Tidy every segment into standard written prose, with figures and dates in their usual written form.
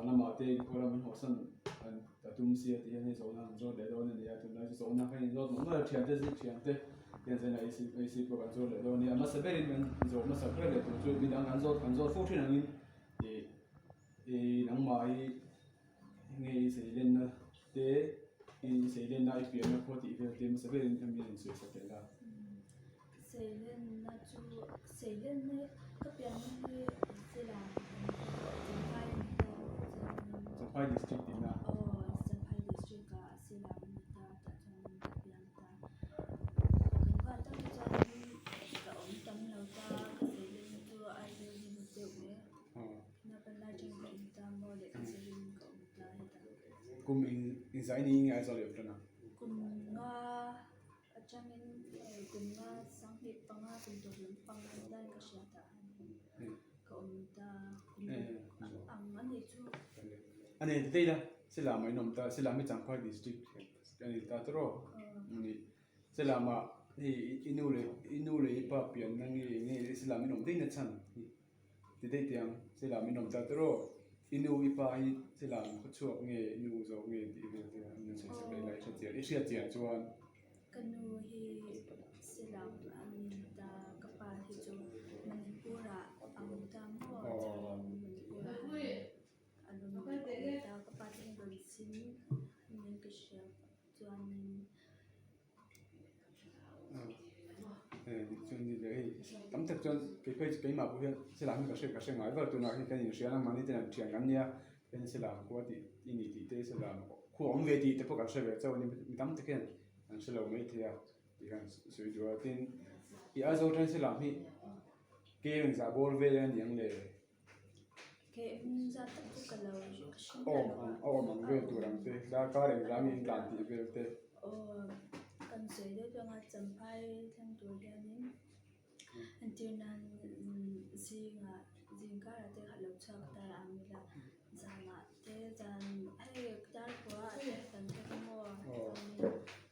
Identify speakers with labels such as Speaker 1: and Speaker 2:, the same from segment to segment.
Speaker 1: Zan lamah te inkhawh lam in hawhsan an a tum sia tih hian hei zawhna an zawt leh dawn a ni a, tunlai chu zawhna kha in zawt mawlh mawlh a, thiante zing thiante hian zaina AC AC pawh kan zawt leh dawn a ni a, hmasa berin kan zawh hmasa ber leh tur chu midang kan zawt kan zawt fo thin angin ih ih nangmah hi nge i seilenna te i seilenna i pianna khua tih vel te hmasa berin a mi a insawisak leh la.
Speaker 2: Seilenna chu seilenna ka pianna hi Sela Champhai a ni ta
Speaker 1: Champhai district tihna.
Speaker 2: Aw Champhai district ah Sela a ni ta tah chuan ka piang ta. Kan khua tak hi chuan ka awm tam lo ta ka seilenna chu Aizawl hi ni deuh mai a. Naupang lai atangin ka awm ta maw lehkha zirin ka awm ta hetah.
Speaker 1: Kum inzai ni nge Aizawl i awm tan a?
Speaker 2: Kum nga. Atangin hei kum nga 2005 kum tawp lampang a ni laiin ka hria tah hian ka awm ta kum ang a nih chu.
Speaker 1: A ni tei la Silam ah in awm ta Silam hi Champhai district a ni ta tawrh ni Silam ah hei i nu leh i nu leh i pa pianna nge nge Silam in awm daih na chhan hi. Ti daih teh ang, Silam in awm ta tawrh, i nu i pa hi Silam khaw chhuak nge i nu zawk nge tih vel te an rawn sawi sak leh lai hre chian, i hriat chian chuan.
Speaker 2: Ka nu hi Silam a ni ta, ka pa hi chu Manipur ah a awm ta maw chuan Manipur ah a rawn awm ta, ka pa te hi rawn chhim niin ka hria chuanin.
Speaker 1: Chuan ni leh hei tam tak chuan kei phei chu keimah pawh hian silah hi ka hre ka hre ngai ber tunah hian kan inhria a mahni ten an thian kan nia tin silah khua tih i ni tih te silah khua awm ve tih te pawh kan hre ve chauh a ni mi tam tak hian an hre lo mai thei a tih khan sawi duh a tin i Aizawl atang silah hi ke engzah bawr vel a ni ang le. Awm ang a awm ang vel tur ang te darkar engzah nge in tlan tih vel te.
Speaker 2: Aw kan sawi deuh deuh anga champhai thleng tur hianin entir nan zingah zingkarah te kha lo chhuak ta ang ila zanah te zan hei dar kua ah te kan thleng amaw chuanin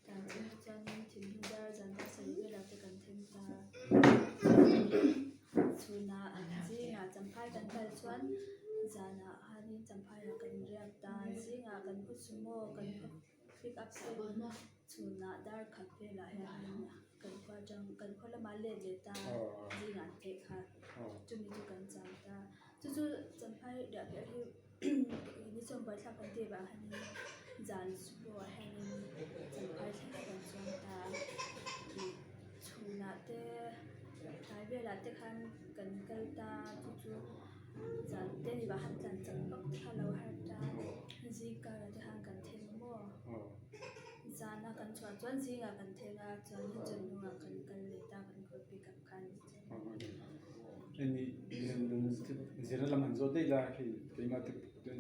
Speaker 2: tlan chhung chuanin thinlung dar zan dar sarih velah te kan thleng ta. Chhunah zingah champhai kan kal chuan zanah khanin champhaiah kan riak ta zingah kan khaw sumo kan khaw pick up te chhunah dar khat velah hianin kan khua atang kan khaw lamah let leh ta zingah an theih kha chumi chu kan cham ta chu chu champhai riah kher hi ni chuan buaithlak kan tih vang hianin zan sumo ah hianin champhai thleng kan chuang ta chhunah te. Tlai velah te khan kan kal ta chu chu zan te ni vah han tlan chak vak te kha lo har ta zing karah te khan kan thleng maw zana kan chhuah chuan zingah kan thleng a chuan in chawhnuah kan kal leh ta kan kawr pick up khan
Speaker 1: Hemi zirna lam han zawt daih la hei keimah te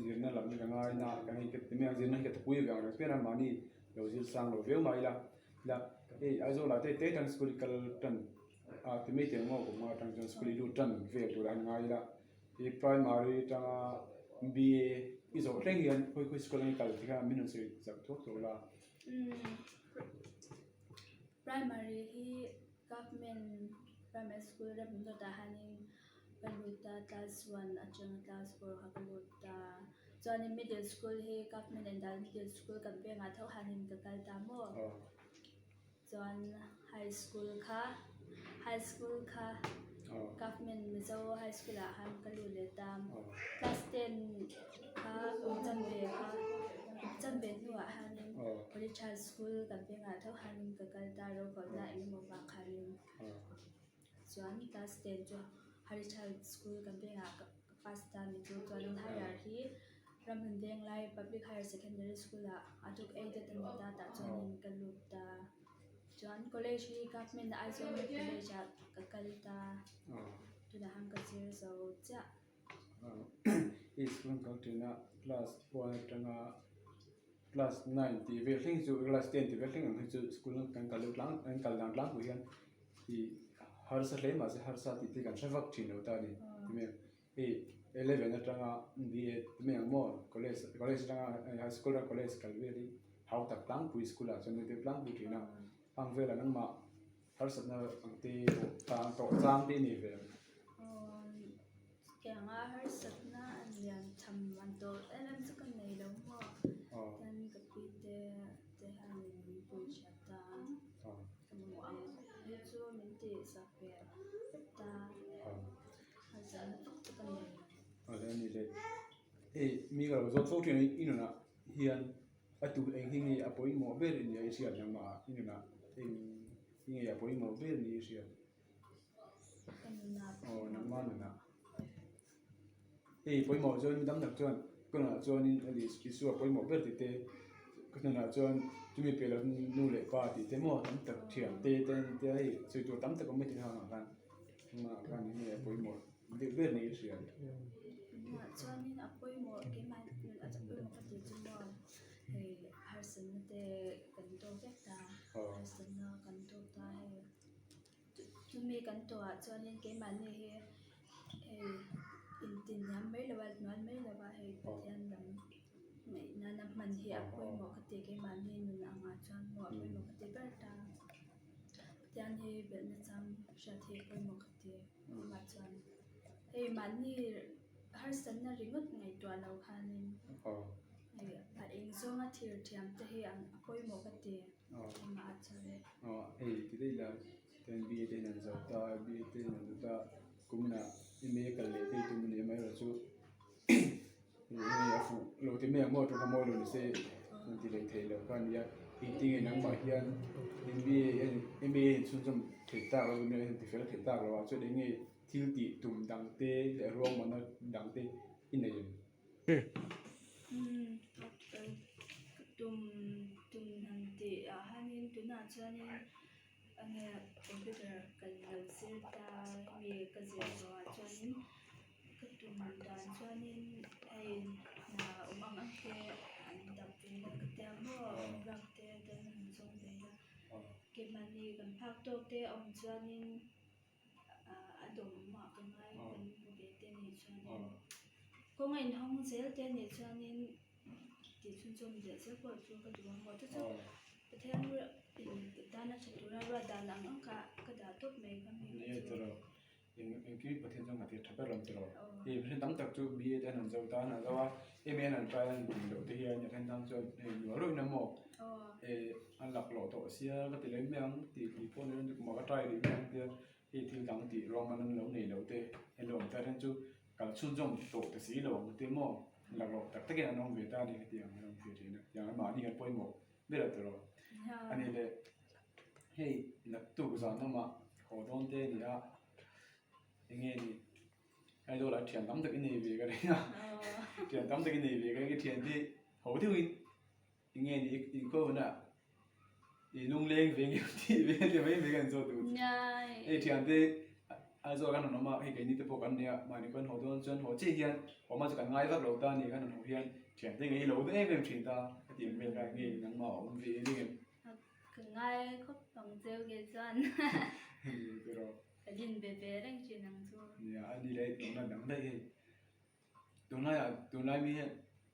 Speaker 1: zirna lam hi ka ngai na ka hei ka ti mai ang zirna hi ka ti pui ve ang reng pian a mahni lo zir sang lo viau mai ila. La hei Aizawl ah te te tan school i kal tan a ti mai teh ang aw kum atang chuan school i lut tan vel tur an ngai ila i primary atanga BA i zawh thleng hian khawi khawi school ang i kal tih kha min rawn sawi chak thuak thuak la.
Speaker 2: Primary hi government primary school rem dawt ah hianin ka lut a class one atanga class four kha ka lut a chuanin middle school hi government and dal middle school kan vengah tho hianin ka kal ta maw chuan high school kha high school kha government mizo high school ah khan ka lut leh ta class ten kha kum chanve kha kum chanve hnuah hianin college high school kan vengah tho hianin ka kal ta rokhawlhna engemaw vang khanin. Chuan class ten chu Harichal school kan vengah ka pass ta ni chu chuanin higher hi Ramhlun Venglai public higher secondary school ah a tuk aided a ni ta tah chuanin ka lut ta chuan college hi government Aizawl college ah ka kal ta tunah hian ka zir zo chiah.
Speaker 1: I school kal ṭhina class one aṭanga class nine tih vel thleng hi chu class ten tih vel thleng ang hi chu school kan kal deuh tlang kan kal dan tlangpui hian ih harsa hle mahse harsa tih te kan hre vak thin lo ta a ni enge hei eleven atanga B A ti mai ang maw college college atanga high school atanga college kal vel hi hau tak tlangpui school ah chuan deuh tlangpui thin a hang velah nangmah harsatna ang te tawh tang tawh chang te i nei ve ang.
Speaker 2: Tianga harsatna a ni. lian tham an tawh em em chu ka nei lo maw chuan ka pi te te hianin min pui hriat ta ka mamawh ang hi chu min tih sak ve vek ta a zahna vak chu ka nei lo.
Speaker 1: Awle ani le hei mi ka lo zawt fo thin a i nunah hian a tu eng hi nge a pawimawh ber nia i hriat nangmah i nunah eng hi nge a pawimawh ber nia i hriat. Aw nangmah nunah hei pawimawh chuan mi tam tak chuan ka nunah chuanin Isua pawimawh ber tih te ka nunah chuan chumi piah loh nu leh pa tih te maw tam tak thiam te te te hei sawi tur tam tak awm mai thei ang ah khan nangmah ah khan enge a pawimawh deuh ber niin ka hria.
Speaker 2: Nunah chuanin a pawimawh keimah nun a pawimawh ka tih chu maw hei harsatna te kan tawk vek ta harsatna kan tawk ta hei. Chumi kan tawhah chuanin keimahni hi hei intinhniam mai lo a hnual mai lo a hei Pathian lam ngaih nana hman hi a pawimawh ka ti keimahni nun angah chuan maw a pawimawh ka ti ber ta Pathian hi belhna chang hriat hi a pawimawh ka ti keimah chuan hei mahni harsatna ringawt ngaihtuah lo khanin hei a eng zawnga thil thiam te hi a pawimawh ka ti. Keimah chuan.
Speaker 1: Aw hei ti daih la chuan B te hian an zo ta B te hian an zo ta kuminah MA kal leh phei tum a ni amaherawh chu MA a fuh lo ti mai ang maw tawngka mawi lo ni se an ti leh thei lo kha a ni a engtin nge nangmah hian MBA MA a inchhunzawm thei tak lo a inti fel thei tak lo a chuan eng nge thil tih tum dang te leh ruahmanna dang te i nei em?
Speaker 2: Umm tum tum han tih ah hianin tunah chuanin enge computer kan lo zir ta hemi ka zir zawhah chuanin ka tum dan chuanin hei hna awm ang ang te an dap ve la ka tia maw rak te ten han zawng ve la keimahni kan phak tawk te a awm chuanin. A dawm ah ka ngai kan hmu ve te nih chuanin kawng a inhawng zel te nih chuanin tih chhunchawm leh zel pawh chu ka duh ang maw chu chu Pathian in tana tha tura ruat dan ang ang kha ka dah tawp mai ka mi
Speaker 1: kha chu. Engkim Pathian chuan ka ti tha ber ang tiraw hei mihring tam tak chu BA te an han zo ta an han zo a MA an han try a an tih loh te hian a then tan chuan hei nual reuhin a maw eh an laklawh tawh sia ka ti leh mai ang tih tih pawh ni lo ka try rih mai ang tia hei thil dang tih ruahman an lo nei lo te an lo awm ta then chu kal chhunzawm tawh ta si lo ang te maw laklawh tak takin an awm ve ta a ni hetiang an awm ve thin a tiang mahni an pawimawh ber a tiraw a ni le hei naktuk zan lamah haw dawn te a ni a eng nge ni Aizawl ah thian tam tak i nei ve ka ring a thian tam tak i nei ve ka ring a thian te ho deuhin eng nge ni inkhawm hunah i lungleng ve ngeuh tih ve te mai mai kan zawt duh hei thian te Aizawl kan rawn awm a hei keini te pawh kan nia mahni kan haw dawn chuan haw chiah hian awm a chu kan ngai vak lo ta a ni kan rawn haw hian thian te ngei lo em em thin ta ka tih ang vel kha nge nangmah a awm ve ring em.
Speaker 2: Ka ngai khawp ang cheu ke chuan. Ka din ve ve reng thin ang chu.
Speaker 1: Nia a ni leh tuna dang daih hei. Tunlaiah tunlai mi hian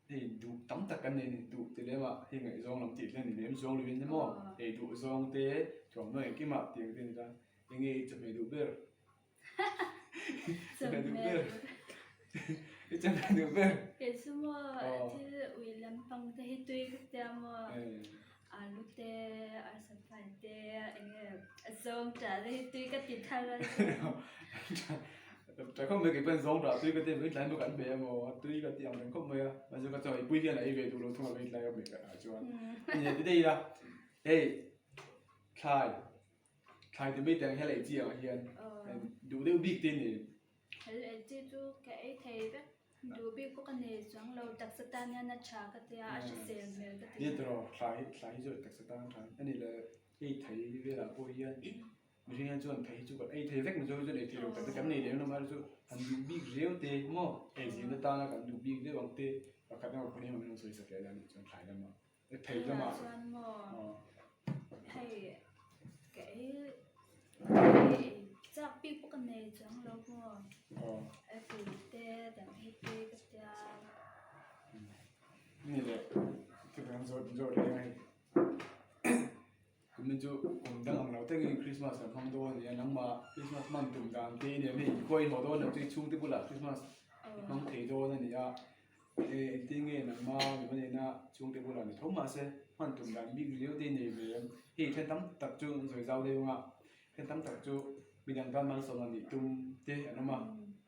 Speaker 1: hei duh tam tak kan nei a ni duh ti lem ah hei ngaihzawng lam tih hian ni lem zawng lovin emaw hei duh zawng te thuamhnaw engkim ah tih ang te a ni ta enge i chawhmeh duh ber chawhmeh duh ber i chawhmeh duh ber.
Speaker 2: Kei chu maw thil ui lampang te hi tui ka tia maw. Alu te, arsa fai te, enge zawng tah te hi tui ka ti thar a chuan.
Speaker 1: Tha khawp mai kei pawn zawng tah tui ka ti a, vei tlai bawk an hmeh emaw tui ka ti ang reng khawp mai a, mahse ka chaw eipui hian a ei ve duh lo thung a vei tlai a hmeh ka ah chuan. Nia ti daih ila hei thlai thlai ti mai te ang hian ei chi ang hian duh deuh bik te ni.
Speaker 2: Hel ei chi chu ka ei thei vek. Duh bik pawh ka nei chuang lo, taksa tan hian a tha ka tia, a hrisel hmel ka ti.
Speaker 1: Nia tiraw, thlai hi thlai hi chu taksa tan a tha a ni le, hei thei velah pawh hian mihring hian chuan thei hi chu kan ei thei vek mizo hi chuan ei thei lo tak te kan nei lem lo mai chu han duh bik riau te maw ei zirna tana kan duh bik deuh ang te pakhat emaw pahnih emaw min rawn sawi sak leh a nih chuan thlai lamah thei lamah
Speaker 2: chuan maw hei ka ei chak bik pawh ka nei chuang lo maw apple te dang hi te ka tia
Speaker 1: ni le chu kan zawt zawt reng a hei kumin chu kum dang ang lo takin Christmas kan hmang dawn a ni a nangmah Christmas hman tum dan te i nen hei khawi haw dawn lo chu i chhungte bulah Christmas. I hmang thei dawn a ni a, engtin nge nangma mimal nena chhungte bulah ni tho mahse hman tum dan bik riau te i nei ve em? Hei then tam tak chu an sawi zau deuh ang a, then tam tak chu midang tan malsawm a nih tum te an awm a,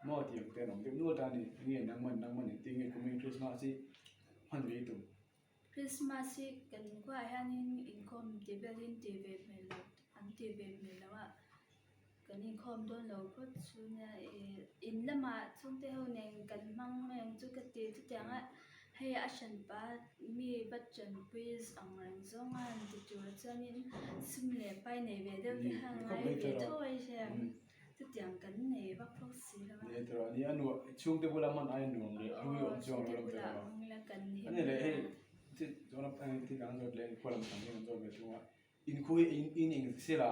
Speaker 1: maw tih ang te an awm deuh nual ta a ni. Enge nangman nangman engtin nge kumin Krismas hi hman ve i tum?
Speaker 2: Krismas hi kan khuaah hianin inkhawm tih velin tih ve hmel loh an tih ve hmel loh a. Kan inkhawm dawn lo phawt chu nia ih in lamah chhungte ho nen kan hmang mai ang chu ka ti chutiang a hei a hranpa mi va tanpui ang reng zawng a han ti tur chuanin sum leh pai nei ve deuh te kha ngai ve tho a hria chutiang kan nei vak bawk si lo a.
Speaker 1: Ni tawh a ni a nuam chhungte bula hman aia nuam leh hlui awm chuang lo lam tawh a ni leh hei chuan thil dang zawt leh khualam dang hi kan zawt ve thung a. Inkhui in in eng sela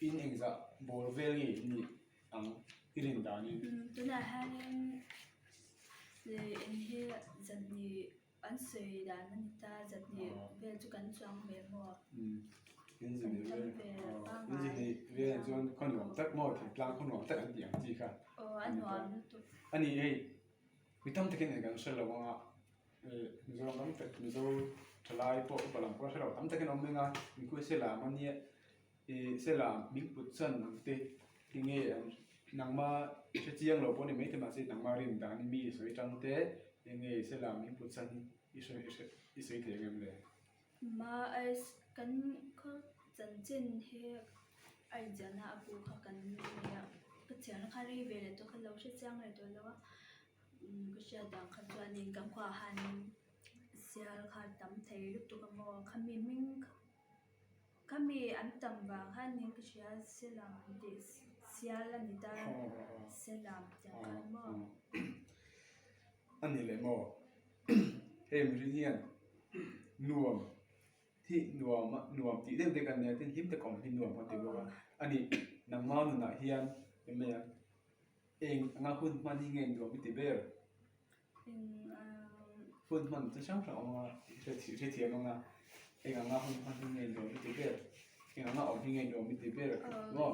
Speaker 1: in engzah bawr vel nge in nih ang i rin danin.
Speaker 2: Tunah hianin leh in hi zahnih an sawi dan a ni ta, zahnih vel chu kan chuang ve maw?
Speaker 1: In zahnih vel, in zahnih vel chuan khaw nuam tak maw thingtlang khaw nuam tak an tih ang chi kha.
Speaker 2: Aw a nuam lutuk.
Speaker 1: A ni hei mi tam takin eng kan hre lo ang a. Mizoram tam tak Mizo thalai pawh upa lam pawh a hre lo tam takin a awm reng a mikhua selam a nia ih selam min put chan ang te tinge an nangma hre chiang lo pawh a ni maithei mahse nangma rin dan mi sawi tang te enge selam min put chan hi i hre i hre i sawi thei ang em le?
Speaker 2: Ma kan khaw chanchin hi a inziahna a bu kha kan nei a ka chhiarna kha rei ve leh tawh kha lo hre chiang leh tawh lo a. Ka hriat dan kha chuanin kan khuaah hianin sial kha a tam thei lutuk a maw khami hming khami an tam vang hianin ka hria selam an tih sial a ni ta selam tih ang khan maw.
Speaker 1: A ni leh maw hei mihring hian nuam hi nuam a nuam tih deuh deuh kan nia tin hlim tak awm hi nuam kan ti bawk a a ni nangma nunah hian eng mai ang. Eng anga hun hman hi nge nuam i ti ber? Hun hman chi hrang hrang awm anga hrethiam anga eng anga hun hman hi nge nuam i ti ber? Eng anga awm hi nge nuam i ti ber maw?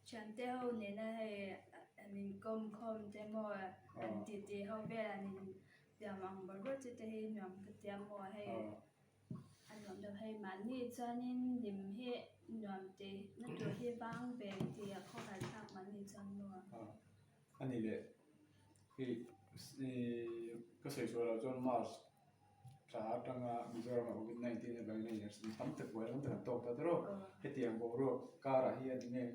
Speaker 2: Thiante ho nena hei an inkawm khawm te maw an titi ho vel an intiam ang bawrh bawrh chi te hi nuam ka tia maw hei. A nuam deuh hei mahni chuanin hlim hi nuam tih na tur hi vang ve tih a khawhar thlak mahni chuan maw?
Speaker 1: A ni leh hei ka sawi sual loh chuan March thla atanga Mizoram ah Covid 19 avangin hei tam tak buai tam tak an tawk ta tawrh a, hetiang boruak karah hian enge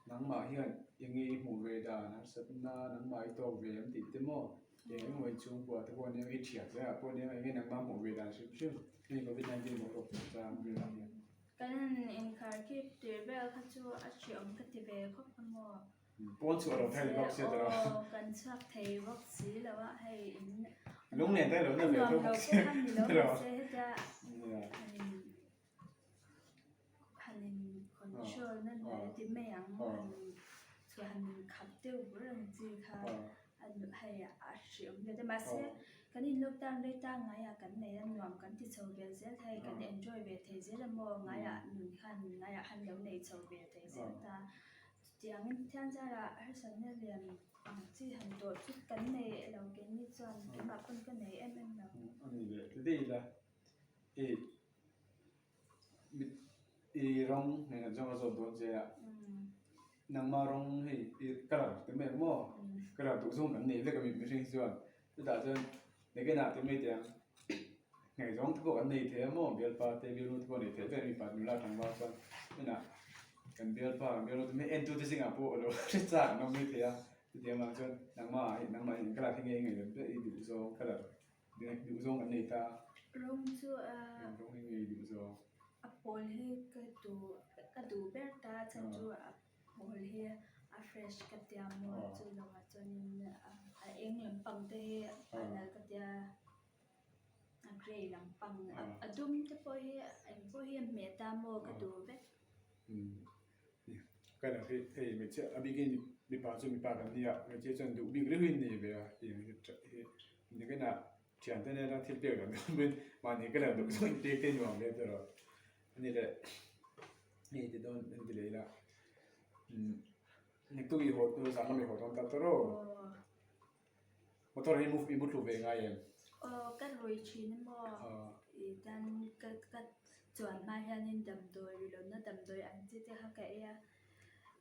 Speaker 1: nangmah hian enge i hmuh ve dan harsatna nangmah i tawk ve em tih te maw? Eng emaw in chhungkua te pawh nia i thian te ah pawh nia enge nangmah hmuh ve dan hrim hrim hei covid 19 boruak chungchang velah hian.
Speaker 2: Kan han inkhar khip tir vel kha chu a hreawm ka ti ve khawp a maw.
Speaker 1: Pawn chhuah lo thei bawk sia tawrh a.
Speaker 2: Aw kan chhuak thei bawk si lo a hei in.
Speaker 1: Lunglen te lo na ve tho bawk sia
Speaker 2: A nuam lo pawh kha ni lo mahse hetia han in han in control na hnuai ti mai ang han chhuah han in khap deuh bur ang chi kha. A hei a hriawm ve te mahse kan in lockdown rei ta ngaiah kan nei a nuam kan ti chho ve zel thei kan enjoy ve thei zel a maw ngaiah nun khan ngaiah khan lo nei chho ve thei zel ta chutiangin Pathian zarah harsatna lian ang chi han tawh chu kan nei lo keini chuan keimah pawn ka nei em em lo.
Speaker 1: A ni leh ti daih ila i I rawng nen an zawng a zawt dawn che a, nangma rawng hei i colour ti mai ang maw? Colour duh zawng kan nei vek a mi mihring hi chuan chutah chuan nakinah ti mai teh ang ngaihzawng te pawh kan nei thei a maw bialpa te bialnu te pawh nei thei vek a mipa nula tlangval chuan tunah kan bialpa kan bialnu te mai entute zingah pawh a lo hre chak an awm mai thei a chutiang vang chuan nangmah ah nangmah in colour hi nge i ngaihven ber i duh zawng colour Duh zawng kan nei ta.
Speaker 2: Rawng chu a.
Speaker 1: Eng rawng hi nge i duh zawng?
Speaker 2: A pawl hi ka duh ka duh ber ta chhan chu a pawl hi a fresh ka tia maw chu lovah chuanin a eng lampang te hi a nalh ka tia a grey lampang a dum te pawh hi eng pawh hi a hmeh ta maw ka duh vek.
Speaker 1: Ka la hre hei hmeichhia a bikin mipa chu mipa kan nia hmeichhia chuan duh bik riau hi an nei ve a tiang hi Nikinah thiante nena thil pek dan dawn mahni ka lo duh zawk in pek te nuam ve tawh lo a ni leh hei ti dawn en ti leh ila umm. Niktuk i haw zan lam i haw dawn ta tawrh aw. Motor hi i mu thlu ve ngai em?
Speaker 2: Aw ka rui thin emaw i tan ka ka chuan hma hianin damdawi ri lohna damdawi ang chi te kha ka ei a,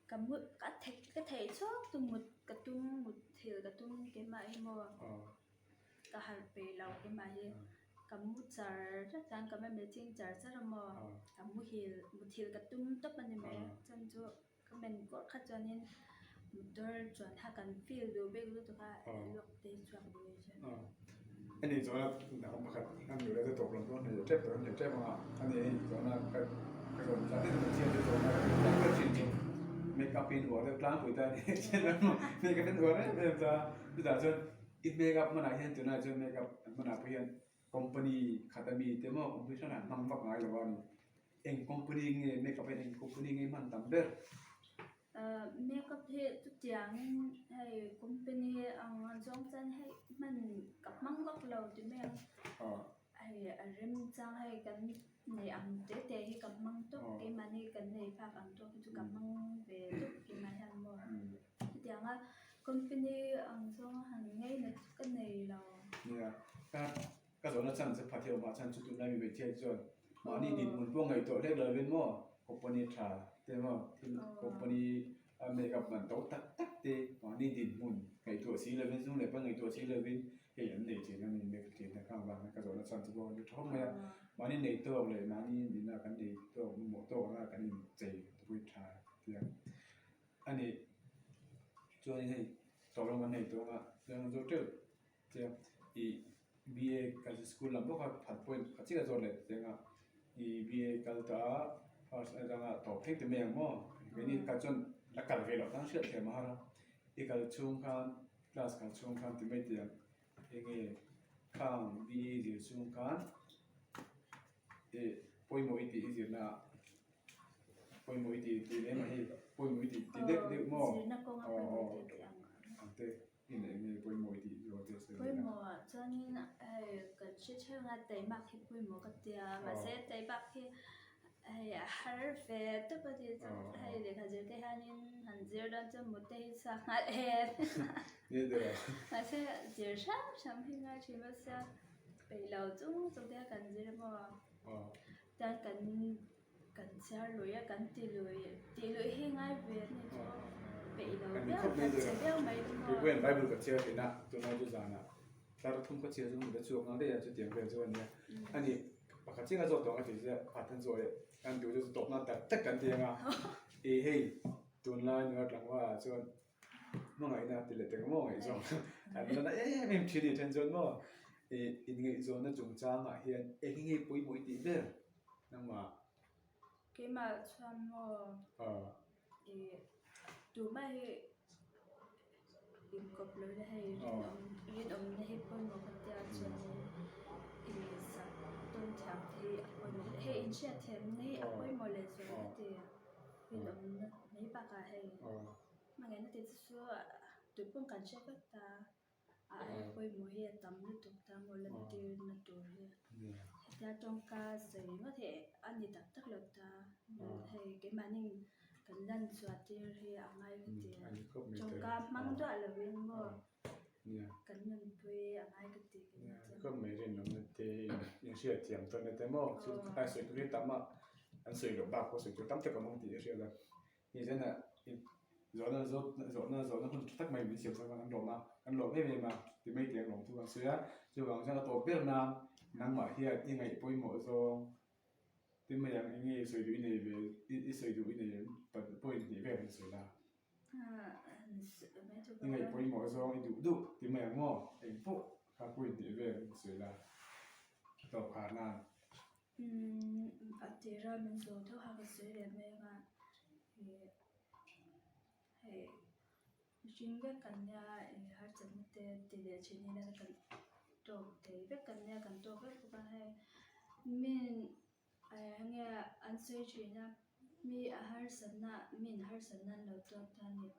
Speaker 2: ka mu ka thei ka theih chhawk chu mut ka tum mut thil ka tum keimah hi maw ka harh peih lo keimah hi ka mu char char chuan ka mei ching char char a maw ka muhil muthilh ka tum tawp a ni mai chuan chu. Ka men kawr kha chuanin motor chuan kha kan feel duh bik lutuk a lawk te chhuak duh e chuan.
Speaker 1: Ani zawhna dang pakhat a ni leh tawp lam pawh a nei tep tawh a ni tep ang a, ani hei zawhna ka ka zawn zat in hmeichhia te zawhna ka tih tlat thin chu make up in uar deuh tlangpui ta a ni make up in uar em em ta chutah chuan i make up hmanah hian tunah chuan make up hmanah pawh hian company khat ami te maw company hrang hrang hmang vak ngai lo a ni. Eng company nge makeup hian eng company nge hman tam ber?
Speaker 2: Ahh makeup hi chutiangin hei company ang zawng chuan hei hman ka hmang vak lo ti mai ang. Hei a remchang hei kan nei ang te te hi ka hmang tawp keimahni kan nei phak ang tawk hi chu ka hmang ve tawp keimah hian maw. Chutianga company ang zawng han ngaina chu ka nei lo.
Speaker 1: Nia ka Ka zawhna chhan chu phathiau mah chhan chu tunlai mi hmeichhia chuan mahni dinhmun pawh ngaihtuah hlek lo vin maw company tha te maw thil company a make up man to tak tak te mahni dinhmun ngaihtuah si lovin zung leh pawh ngaihtuah si lovin hei an nei thin a ni make up thin a khang vang hian ka zawhna chhan chu pawh a ni tha khawp mai a mahni nei tawk leh mahni nihna kan nei tawk mamawh tawk anga kan inchei pui tha tia a ni chuanin hei tawlawm an nei tawh anga chuan an zawh teuh. Tia i BA kal school lam bawk a phat point pakhat chiah zawt leh teng a i BA kal ta a first atanga tawp thleng ti mai ang maw keini kal chuan la kal ve loh tan hriat thiam a har a i kal chhung khan class kal chhung khan ti mai tiang enge khang BA zir chhung khan ih pawimawh i tih i zirna ah pawimawh i tih tih leh mai hei pawimawh i tih tih deuh deuh maw aw aw ang te.
Speaker 2: Pawimawh chuanin hei kan hre theuh a taimak hi pawimawh ka tia mahse taimak hi hei a har ve tawp a ni chuan hei lehkha zir te hianin han zir dawn chuan mut te hi chhuak nghal em mahse zir hram hram hi ngai thin mahse peih lo chung chung te hian kan zir emaw chuan kan Kan chhiar lui a, kan ti lui, tih luih hi ngai ve a ni chu peih lo viau, kan chhe viau mai chu maw.
Speaker 1: Keipawhin Bible ka chhiar thin a, tunlai chu zanah tlar thum ka chhiar chu hmun ka chhuak nghal daih a, chutiang vel chu a nia. A ni, pakhat chiah ka zawt tawh ang a ti chiah, pakhat an zawh leh kan duh chu tawp nan tak tak kan ti ang a, ih hei tunlai nula tlangval ah chuan hmangaihna ti leh teng maw ngaihzawng an la na em em thin a ni then chuan maw ih inngaihzawnna chungchangah hian eng nge pawimawh i tih ber? Nangmah.
Speaker 2: Keimah chuan maw ih tumah hi inkawp lo ila hei rinawm rinawmna hi pawimawh ka tia chuan ih sak tawn thiam te hi a pawimawh hei inhriatthiamna hi a pawimawh leh zual ka ti rinawmna mai bakah hei hmangaihna tih te chu tupawh kan hre vek ta. A aia pawimawh hi a tam lutuk ta maw lantirna tur hi hetia tawngka sawi ringawt hi a ni tak tak lo ta hei keimahni kan lan chhuah tir hi a ngai ka ti a tawngka hmang duah lovin maw kan nunpui a ngai ka ti
Speaker 1: Khawp mai rinawmna te inhriat thiam tawnna te maw chu a sawi tur hi tam a an sawi loh bak pawh sawi tur tam tak a awm ang tih a hriat a. Nizan ah zawhna zawt zawhna zawhna hun tha tak mai min siam sak a kan lawm a, kan lawm em em a ti mai tih ang lawm thu kan sawi a, chuvang chuan a tawp ber nan nangmah hian i ngaih pawimawh zawng ti mai ang eng nge i sawi duh i nei ve i sawi duh i nei em point hnih vel han sawi la i ngaih pawimawh zawng i duh duh ti mai ang maw eng pawh kha point hnih vel han sawi la a tawp khar nan.
Speaker 2: Umm a tira min zawh deuh kha ka sawi leh mai ang a ih hei mihring vek kan nia ih harsatna te ti leh thin ila kan tawk thei vek kan nia kan tawk vek bawk a hei min enge an sawi thin a mi a harsatna min harsatna an lo tawk ta a ni.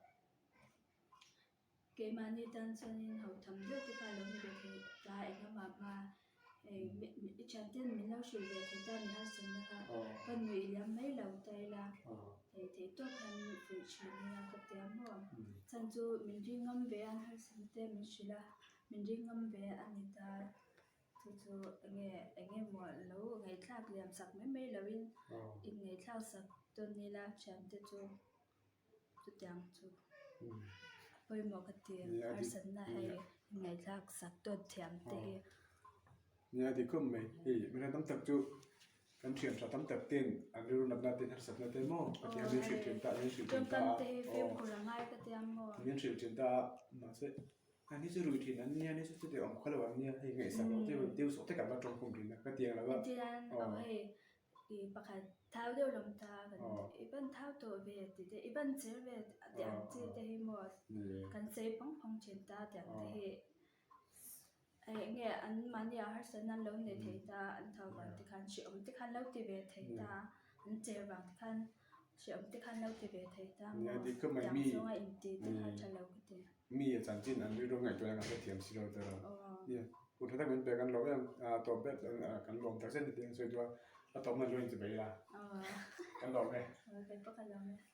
Speaker 2: Keimahni tan chuanin hautham deuh te kha a lo ni ve thei ta engemaw hma hei i thianten min lo hrilh ve thei ta mi harsatna kha ka nuih liam mai lo ta ila. Hei theih tawp hian fuih thin nia ka ti a maw? Chhan chu min ring ngam ve a, harsatna te min hrilh a, min ring ngam ve a ni ta. Chu chu enge enge maw lo ngaihthlak liam sak mai mai loin in ngaihthlak sak tawn ila thiante chu chutiang chu a pawimawh ka ti. Harsatna hei in ngaihthlak sak tawn thiam te hi.
Speaker 1: Nia dik khawp mai. Hei mihring tam tak chu Kan thian tha tam tak ten an rilru natna te harsatna te maw ka ti a min hrilh thin ta min hrilh thin ta a aw min hrilh thin ta a mahse an hi chu rui thin an nia ni chu chuti awm khaw lo an nia hei ngaihsak loh te deuh sawh te kan la tawng khum thin a ka ti ang lo a aw
Speaker 2: Eng nge an mahni ah harsatna an lo nei thei ta, an thau vang te khan hrehawm te khan lo ti ve thei ta, an cher vang te khan hrehawm te khan lo ti ve thei ta maw tiang zawnga inti te kha tha lo ka ti.
Speaker 1: Mi a chanchin an rilru ngaihtuahna kan hrethiam si lo tawh lo. Nia, hun tha tak min pek an lo em a tawp ber kan lawm tak zet ni tih an sawi duh a, a tawpna zawng in chi bai ila. Kan lawm e.
Speaker 2: Kei pawh ka lawm e.